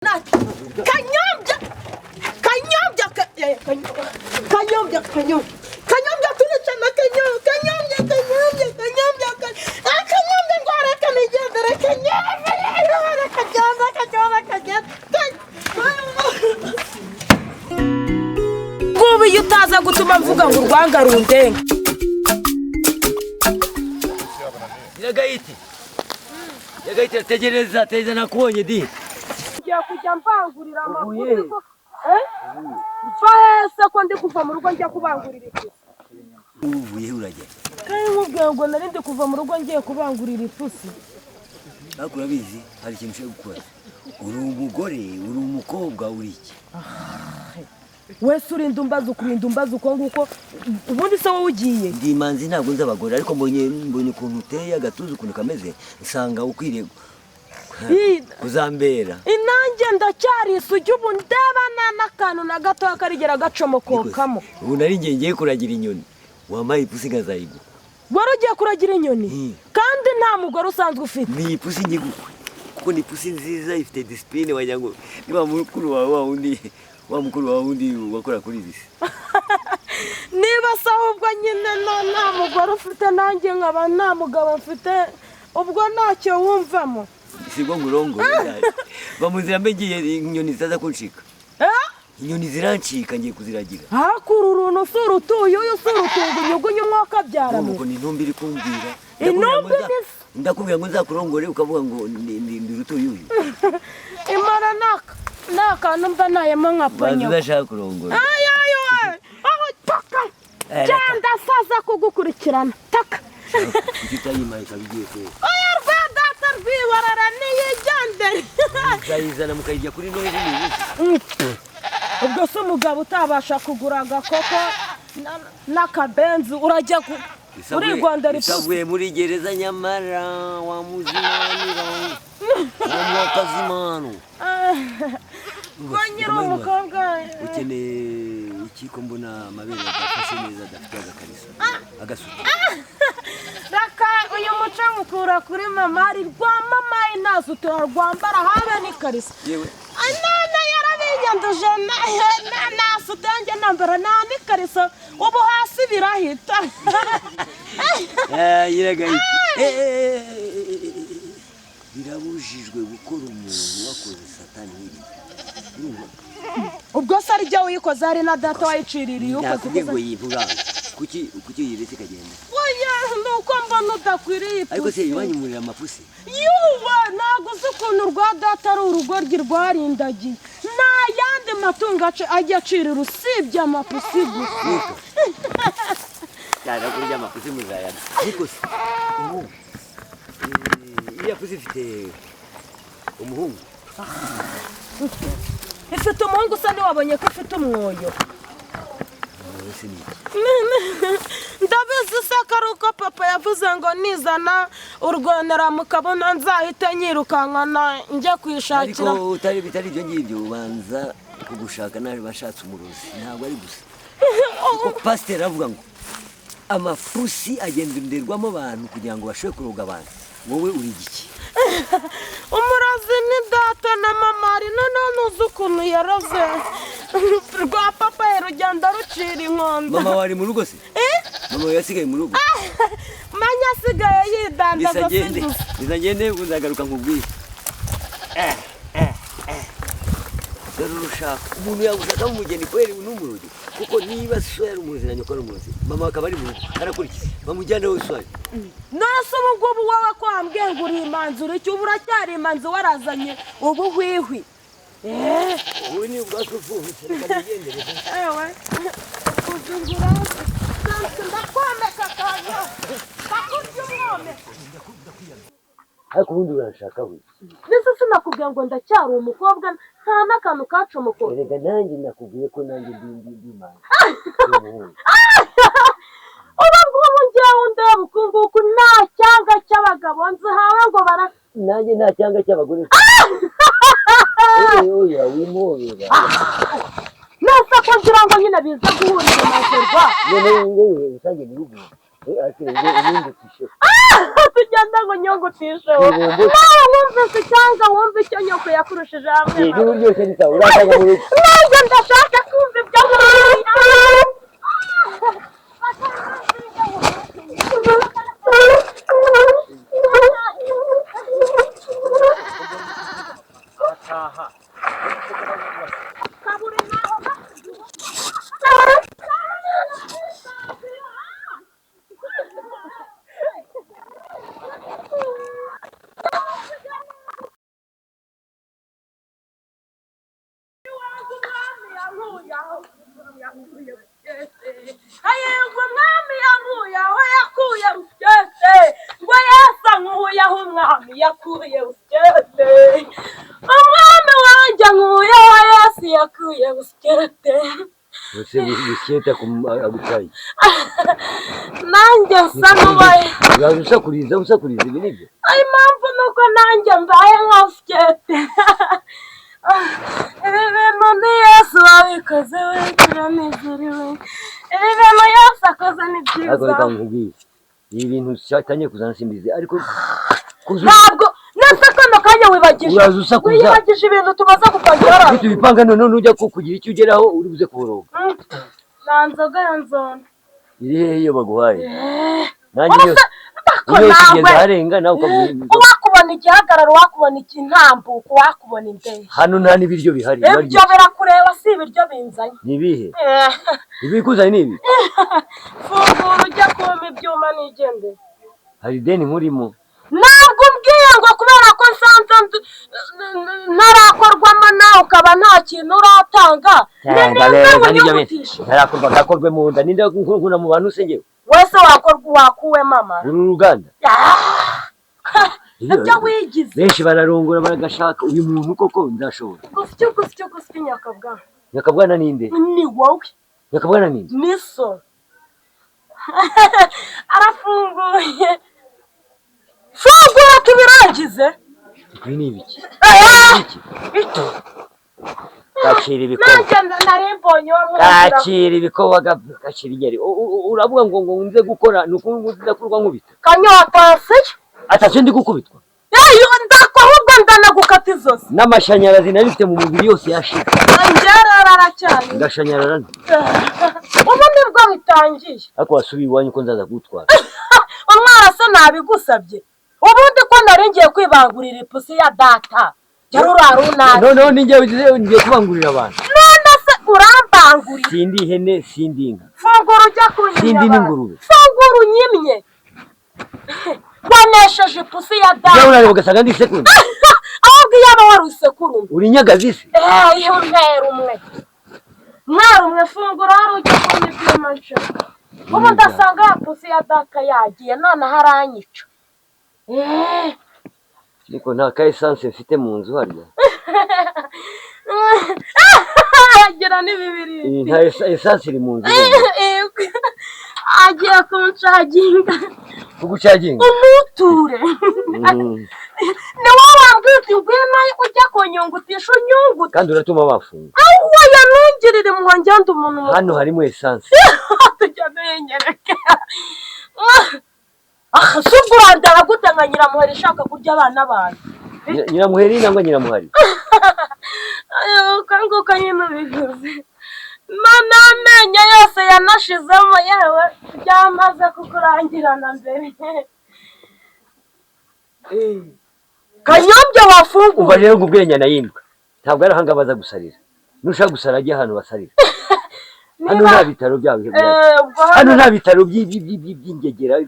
Kanyombya, Kanyombya, Kanyombya, Kanyombya, Kanyombya, turicana. Kanyombya, Kanyombya, Kanyombya, Kanyombya, Kanyombya, ngo reka nigendere. Kanyombya, reka genda, kagenda, kagenda. Ngubu iyo utaza gutuma mvuga ngo urwanga rundenga. Nyiragahiti, Nyiragahiti, tegereza, tegereza, nakubonye di. Ngiye kujya mbangurira amakuru. Uvuye? Ko eh mva hese ko ndi kuva mu rugo njya kubangurira ipusi. Uvuye urajya? Kandi nkubwiye ngo nari ndi kuva mu rugo ngiye kubangurira ipusi. Ariko urabizi, hari ikintu ushobora gukora. Uri umugore, uri umukobwa, uri iki? Wese urinda umbaza, ukurinda umbaza uko nguko. Ubundi se wowe ugiye? Ndi imanzi, ntabwo nzi abagore, ariko mbonye ukuntu uteye, agatuza ukuntu kameze, nsanga ukwiriye kuzambera. Inanjye ndacyari isugi, ubu ndeba nta n'akantu na gatoya karigera gacomokokamo. Ubu nari ngiye kuragira inyoni, wampaye ipusi nkazayiguha. Wari ugiye kuragira inyoni? Hmm. Kandi nta mugore usanzwe ufite? Ni ipusi nyiguhwe, kuko ni ipusi nziza, ifite discipline, wagira ngo ni wa mukuru wawe wa wundi, wa mukuru wawe wundi wakora kuri bisi. Niba se ahubwo nyine nta mugore ufite, nanjye nkaba nta mugabo mfite, ubwo ntacyo wumvamo? Sibwo ngurongore bamuzira mbe ngiye, inyoni zitaza kuncika. Eh? Inyoni zirancika, ngiye kuziragira. Hakura uruntu si urutuye, uyu si urutunga unyugunye umwuka abyaramo. Nuko ni intumbi iri kumbwira. Intumbi ni Ndakubwira ngo nzakurongore, ukavuga ngo ndi rutuyuyu. Imara ni akantu mba nayemo nka Banza ponyo. udashaka kurongora. Ayo we, aho taka. Eh, Genda saza kugukurikirana taka. Kuki utayimpaye ikaba igiye kwera? Oya, rwa data rwibarara niyigendere. Nzayizana mukayirya kuri Noheli n'ibuze. Ubwo se umugabo utabasha kugura agakoko n'akabenzi urajya uri Rwanda ripusi? Isavuye muri gereza nyamara wa muzimaniro wa mwakazimano. Ko nyiri umukobwa. Ukeneye iki, ko mbona amabere adafashe neza, adafite agakariso, agasuka? Raka uyu muco nkukura kuri mama. Ari rwa mama nta rwambara habe n'ikariso. Yewe. None yarabinyanduje, nta sutange nambara, nta n'ikariso, ubu hasi birahita. Nyiragahita, birabujijwe gukora umuntu wakoze satani nk'iriya, urumva? Ubwo se ari jya uyikoze, hari na data wayiciririye ukoze? Nakubwiye ngo yivuganga, kuki uyiretse ikagenda? Oya, ni uko mbona udakwiriye Ariko se ipusi. iwanyu murira amapusi? Yuwe, ntabwo uzi ukuntu rwa data ari urugoryi rwarindagiye, nta yandi matungo ajya acirira usibye amapusi gusa. Niko cyane kurya amapusi muzayana. Ariko se ubu iriya pusi ifite umuhungu? Ifite umuhungu usa, ntiwabonye ko ifite umwoyo? Wowe se ni iki? Ndabizi se ko ari uko papa yavuze ngo nizana urwonera mukabona nzahita nyirukankana njye kuyishakira. Ariko utari bitari ibyo ngibyo, ubanza kugushaka nawe bashatse umurozi, ntabwo ari gusa kuko pasiteri aravuga ngo amapusi agenderwamo abantu kugira ngo bashobore kuroga abantu. Wowe uri igiki? Umurozi ni data na mama. Ari noneho ntuzi ukuntu yaroze rwa papa, rugenda rucira inkonda. Mama wari mu rugo se? Mama wawe yasigaye mu rugo? Manya asigaye yidandaza. Bisa ngende. Si gusa. Bisa ngende, uzagaruka nkubwire. Dore urushaka umuntu yagushakamo umugeni kweri n'umurozi, kuko niba so yari umurozi na nyoko ari umurozi, mama akaba ari mu rugo, arakurikiza bamujyane so ari. None ubu ngubu wowe ko wambwiye ngo uri imanzi, uri iki? Ubu uracyari imanzi, warazanye ubuhwihwi. Ubu ni ubwacu bwose, reka nigendere. Ewe, uzungura ndakwomeka kanyo, ndakurya umwomeka. Ariko ubundi uranshaka we? Mbese sinakubwiye ngo ndacyari umukobwa, nta n'akantu kacomokora? Erega nanjye nakubwiye ko nanjye ndi imanzi, ndi umuhungu. Ubu ngubu ngewe ndeba uku nguku, nta cyanga cy'abagabo nzi hawe ngo bara. Nanjye nta cyanga cy'abagore. Oya, oya, wimobera. Nese ko ngira ngo nyine biza guhurira imanzerwa? Noneho wowe usange ni ruguru. Tugenda ngo nyungutishe nawe wumvise cyangwa wumve icyo nyoko yakurushije hamwe. Nanjye ndashaka kumva ibyo. Ayego mwami yankuye aho yakuye Rusyete, ngo Yesu ankuye aho umwami yakuye Rusyete, umwami wanjye ankuye aho Yesu yakuye Rusyete. Rusyete agutwaye. Nanjye nsa n'ubaye. Uraza usakuriza usakuriza ibi nibyo. Impamvu ni uko nanjye mbaye nka Rusyete. Ibi bintu ni Yesu wabikoze we, turanezerewe. Ibi bintu Yesu akoze ni byiza. Ariko reka nkubwire, ibi bintu cyatangiye kuzana simbizi ariko ntabwo nese kano kanya wibagije. Uraza usakuza. Wibagije ibintu tumaze kupangira hano. Tubipanga none nujya kugira icyo ugeraho uri buze kuboroga. Nta nzoga ya nzona. Iri hehe iyo baguhaye? Nanjye yose uwakubona igihagararo, uwakubona ikintambuko, uwakubona imbehe. Hano nta n'ibiryo bihari. Ibyo birakureba, si ibiryo binzanye. Ni ibihe? Ibikuzanye ni ibi? Fungura ujya kumpa ibyuma nigendere. Hari ideni nkurimo. Ntabwo umbwiye ngo kubera ko nsanze ntarakorwamo nawe ukaba nta kintu uratanga. Ntarakorwa ntakorwe mu nda, ninde nkura mu bantu se ngewe? Wese wakorwa wakuwe mama. Uru ruganda. Ibyo wigize. Benshi bararongora baragashaka uyu muntu koko nzashobora. Gusyo gusyo gusyo nyakabwana. Nyakabwana ninde? Ni wowe. Nyakabwana ninde? Ni so. Arafunguye. Fungura tubirangize. Ibi ni ibiki? Iki. Gacira ibikoba. Gacira ibikoba, gacira inyeri. Uravuga ngo ngo nze gukora nuko ndakurwa nkubita. Kanyotasiyo. Atacyo ndi gukubitwa. Eyo ndakwa ahubwo ndanagukata izosi. N'amashanyarazi nari mfite mu mubiri yose yashira. Ngerarara cyane. Ndashanyarara. Ubu nibwo bitangiye. Ariko wasubiye iwanyu ko nzaza kugutwara. Umwara se nabigusabye. Ubundi ko nari ngiye kwibangurira ipusi ya data. Noneho ninjye ngiye kubangurira abantu. None se urambangurira? Sindi ihene, sindi inka. Fungura ujya kunyimya. Sindi n'ingurube. Fungura unyimye. Wanesheje ipusi ya data. Njyewe urareba ugasanga ndi isekuru. Ahubwo iyaba wari isekuru. Uri inyagazi se? Eh, ntera umwe. Ntera umwe, fungura hari ujya kunywa ibyuma nshya. Ubu ndasanga ya pusi ya data yagiye noneho aranyica. Ariko nta ka essence mfite mu nzu harya. Agira n'ibibiri. Nta essence iri mu nzu. Agiye kuncaginga. Kugucaginga? Umuture. Ni wowe wambwiye uti ngwino ujya kunyungutisha unyungute. Kandi uratuma bafunga. Aho yanungirira impuhwe ngende umuntu. Hano harimo essence. Tujya duhenyereke. Ah, subwo urandara gute nka Nyiramuheri ishaka kurya abana banyu? Nyiramuheri nangwa Nyiramuhari? Uko nguko nyine ubivuze. None amenyo yose yanashizemo yewe byamaze kukurangirana mbere. Kanyombya wafunguye. Umva rero ngubwire nyana y'imbwa. Ntabwo ari ahanga baza gusarira. Nushaka gusara ajya ahantu basarira. Hano nta bitaro byabo. Hano nta bitaro by'ingegera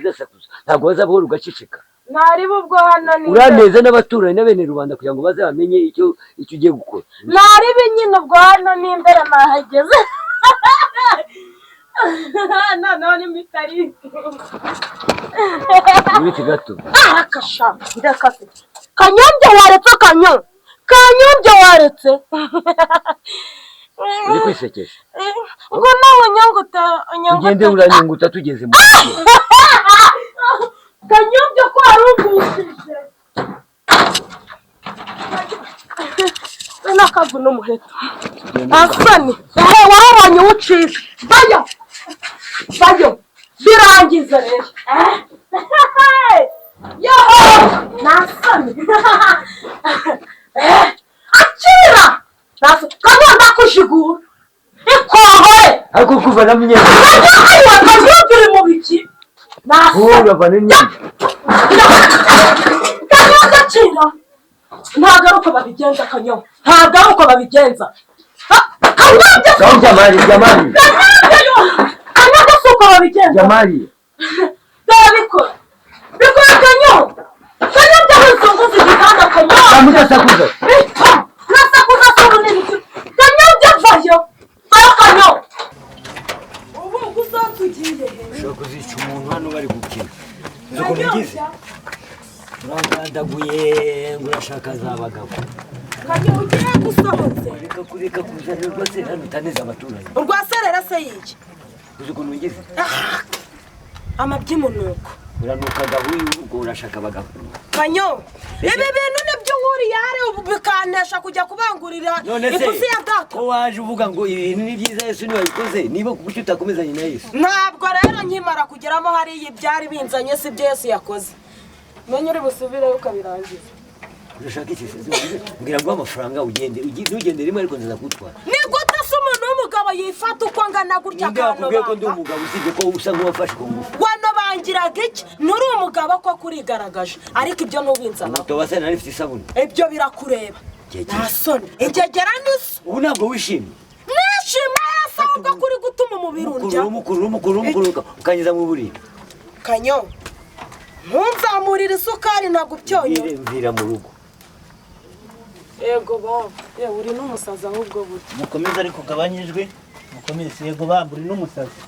zisakuza. Ntabwo baza buhoro ugaceceka. Ntari ubwo hano ni uraneza n'abaturanyi na bene rubanda kugira ngo baze bamenye icyo ugiye gukora. Ntari nyine ubwo hano ni imbere nahageze. Noneho ni mitarike. Ibiti gato. Arakasha ndakase. Kanyombya waretse kanyo. Kanyombya waretse. Uri kwisekesha. Ubwo nawe nyunguta unyunguta. Tugende uranyunguta tugeze mu. Kanyombya ko warungushije. Nakavu n'umuheto. Asani, ehe warabonye ucika. Bayo. Bayo. Birangiza rero. Yoho! Nasani. Akira! Kanyo ndakujigura. Ikohore! Ariko kuvanamo imyenda. Kanyo kanyo turi mu biki? Nasani. Wowe uravana imyenda. Kanyo ndakira. Ntabwo ari uko babigenza Kanyo. Ntabwo ari uko babigenza. Kanyo Sawa jamani, jamani. Kanyo si uko babigenza. Jamani. Ndabikora. Bikora Kanyo. Kanyo byahuzunguza igitanda Kanyo. Kamudasakuza. Nasakuza si ubunini. Kanyo byavayo. Vayo Kanyo. Ubu gusohotse ugiye he? Ushobora kuzica umuntu hano bari gukina. Uzi ukuntu ugize? Urangandaguye ngo urashaka za bagabo. Kanyo ugiye gusohotse. Reka kureka kuzana rwose hano utaneza abaturanyi. Urwaserera se yiki? Uzi ukuntu ugize? Amabyimunuko. Uranuka gahuyu ubwo urashaka abagabo. Kanyo, ibi bintu nibyo nkuriye hari ubu bikantesha kujya kubangurira ipusi ya data. Ko waje uvuga ngo ibintu ni byiza Yesu niwe wabikoze, niba kuki utakomezanye na Yesu? Ntabwo rero nkimara kugeramo hariya ibyari binzanye si byo Yesu yakoze. Menye uri busubireyo ukabirangiza. Urashaka iki se? Mbwira ngo amafaranga ugende, ntugende rimwe ariko nzaza kugutwara. Ni gute se umuntu w'umugabo yifata uko angana gutya Ninde wakubwiye ko ndi akanobanga? umugabo usibye ko usa nk'uwafashe ku ngufu? Wanobangiraga iki? Nturi umugabo ko kurigaragaje, ariko ibyo ntubinzanaho. Umutoba se nari mfite isabune. Ibyo birakureba. Gegera. Nta soni. Ingegera n'iso. Ubu ntabwo wishimye. Nishima yasa ahubwo kuri gutuma umubiri undya. Umukurura, umukurura, umukurura, ukanyuza mu buriri. Kanyo, ntunzamurire isukari nagupyonyora. Mvira mu rugo. Yego baba, yewe uri n'umusazi ahubwo burya. Mukomeze ariko ugabanyijwe, mukomeze. Yego baba, uri n'umusazi.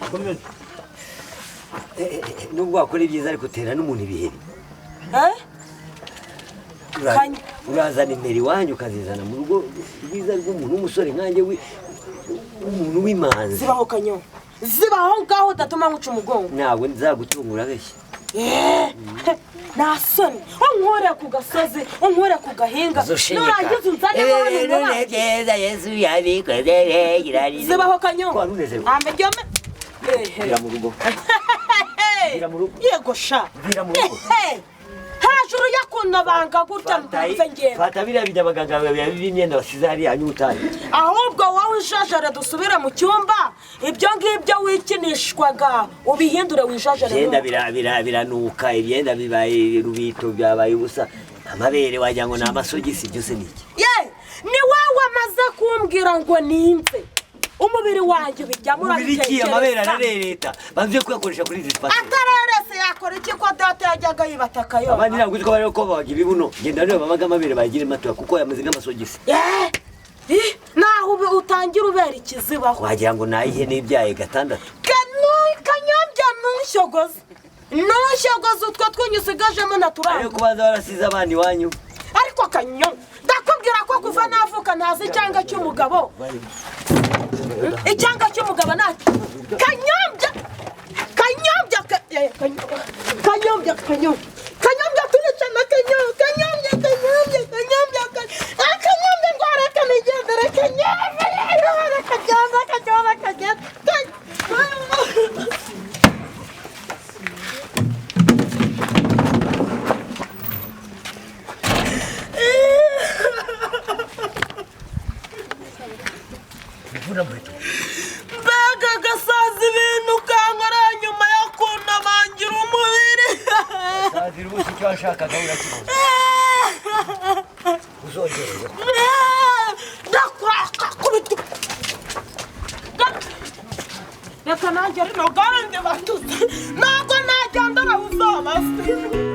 Mukomeze. Nubwo wakora ibyiza ariko utera n'umuntu ibiheri. Urazana imperi iwanyu ukazizana mu rugo rwiza rw'umuntu w'umusore nkanjye w'umuntu w'imanzi. Zibaho Kanyo. Zibaho ngaho udatuma nkuca umugongo. Ntabwo nzagutungura abeshya. Nta soni. Unkure ku gasozi, unkure ku gahinga. Nurangiza unzane hano mu byiza Yesu yabikoze. Zibaho Kanyo. Ko warunezerwa. Amejyome. Mvira mu rugo. Mvira mu rugo. Yego sha. Mvira mu rugo. Hejuru yakunobanga gutya mve ngenda. Fata biriya binyabaganga b'imyenda basize hariya hanyuma utahe. Ahubwo wowe ujajare dusubire mu cyumba, ibyo ngibyo wikinishwaga ubihindure wijajare. Ibyenda biranuka, ibyenda bibaye rubito byabaye ubusa. Amabere wagira ngo ni amasogisi, byose ni iki? Ye, ni wowe wamaze kumbwira ngo ninze. Umubiri wanjye bijyamo urabitekereza. Amabere ararereta. Banze kuyakoresha kuri izi spasi. Atarerese yakora iki ko data yajyaga yibataka yo? Abandi ntabwo uzi ko bari ko babaga ibibuno. Genda rero babaga amabere bagira matoya kuko yameze nk'amasogisi. Naho utangira ubera ikizibaho. Wagira ngo nayihe n'ibyaye gatandatu. Kanyombya ntushyogoze. Ntushyogoze utwo twinyu usigajemo naturanga. Ariko kubanza barasize abana iwanyu. Ariko Kanyo, ndakubwira ko kuva navuka ntazi icyanga cy'umugabo. Icyanga cy'umugabo nacyo. Kanyombya! Kanyombya! Kanyombya! Kanyombya! Kanyombya turicana Kanyombya! Kanyombya! Kanyombya! Kanyombya! Kanyombya ngo reka nigendere Kanyombya! Reka genda Kanyombya kagenda. Mbega gasaza ibintu kankora nyuma yo kunabangira umubiri. Sazira ubusa icyo washakaga urakibona. Uzongere. Ndakwaka kubita. Reka nanjye rino gare ndibatuze. Ntabwo najyandara uzabase.